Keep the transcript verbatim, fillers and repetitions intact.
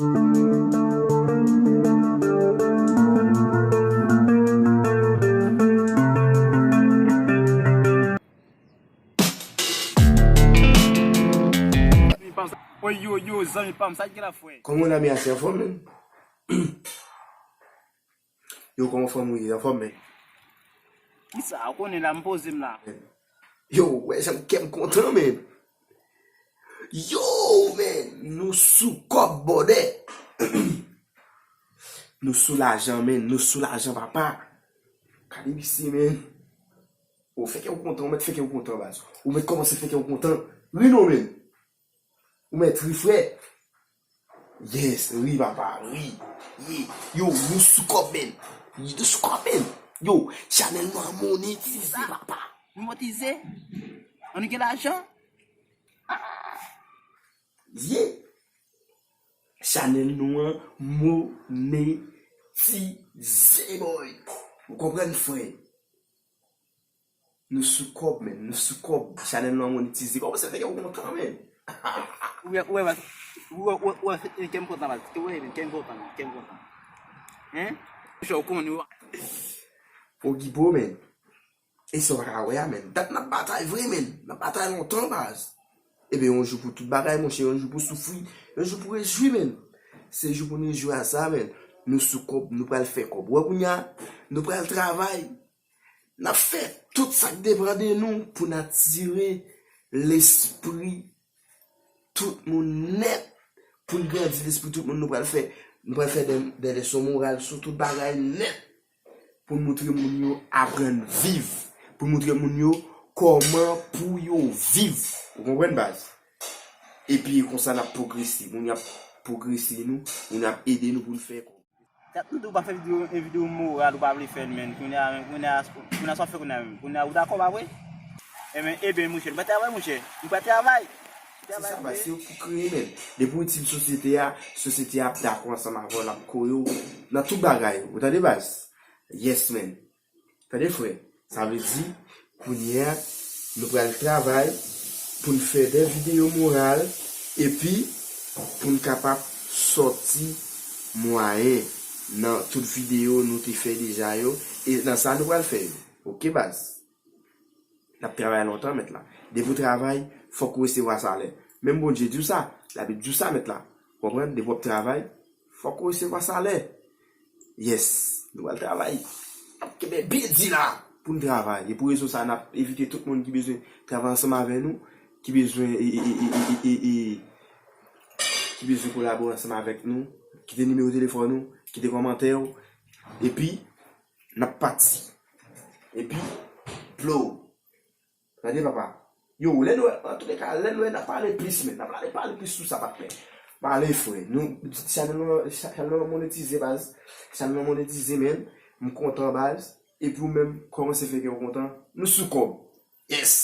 Zanmi pa m, sa, oy, yo, yo, zanmi pa m, sa ki la, frè? Kòman w ye, anfòm, men? Yo, kòman fanmi w ye? Anfòm, men? Kisa? Ou konnen la, m poze m la. Yo, wè jan kè m kontan, men. Yo, men, nou sou kòb, bòdè. Nou sou lajan, men, nou sou lajan, papa. Gade misye, men. Ou fè kè w kontan, ou mèt fè kè w kontan, baz. Ou mèt kòmanse fè kè w kontan. Ri non, men. Ou mèt ri, frè. Yes, ri, papa, ri. Ye. Yo, nou sou kòb, men. Nou sou kòb, men. Yo, chanèl nou an monetize, papa. Nou monetize? An nou gen lajan? Ye. Chanèl nou an monetize, boy. Ou konprann, frè? Nou sou kòb, men. Nou sou kòb. Chanèl nou an monetize. Kòmanse fè kè w kontan, men. Ou wè, ou wè, baz. Ou wè, ou wè, ou wè, kè m kontan, baz. Ou wè, men, kè m kontan, men, kè m kontan. Hein? Ou konnen, ou Pogipo, men. E sa w pa ka wè a, men. Dat n ap batay vre, men. N ap batay lontan, baz. Ebyen, yon jou pou tout bagay, monchè. Yon jou pou soufri. Yon jou pou rejwi, men. Se jou pou n rejwi a sa, men. Nou sou kòb, nou pral fè kòb. Ou wè kounye a, nou pral travay. N ap fè tout sa k depann de nou pou n atire lespri tout moun nèt. Pou n grandi lespri tout moun, nou pral fè, nou pral fè de, de leson moral sou tout bagay nèt. Pou n montre moun yo aprann viv. Pou n montre moun yo kòman pou yo viv. Ou konprann, baz? Epi konsa n ap pwogrese. Moun yo ap pwogrese nou, moun yo ap ede nou pou n fè kòb. Dat nou di w pa fè videyo, yon videyo moral, ou pa vle fè l, men. Kounye a, men, kounye a, kounye a sa w ap fè kounye a menm. Kounye a ou dakò, pa vre? Ebyen, ebyen, monchè, nou pa travay, monchè. Nou pa travay. Se sa, baz, se yo ki kreye, men. Depi w itil sosyete a, sosyete a ap dakò ansanm avè w, l ap kore w nan tout bagay. Ou tande, baz? Yes, men. Tande, frè, sa vle di, kounye a, nou pral travay pou n fè de videyo moral, epi pou n kapab sòti mwayen nan tout videyo nou te fè deja yo, e nan sa nou pral fè yo. Oke, baz? N ap travay lontan, mèt la. Depi w travay, fòk ou resevwa salè. Menm Bondye di w sa, Labib di w sa, mèt la. Konprann? Depi w ap travay, fòk ou resevwa salè. Yes, nou pral travay. N ap kenbe byen di la pou n travay. E pou rezon sa, n ap envite tout moun ki bezwen travay ansanm avè nou, ki bezwen, e, e, ki bezwen kolabore ansanm avèk nou, kite nimewo telefòn ou, kite kòmantè w, epi n ap pati. Epi, blow. Tande, papa. Yo, lè nou, antouleka, lè nou, n ap pale plis, men. N ap pale, pale plis sou sa, patnè. Pale, frè. Nou, chanèl nou, chanèl nou monetize, baz. Chanèl nou monetize, men. M kontan, baz. Epi ou menm, kòmanse fè kè w kontan. Nou sou kòb. Yes!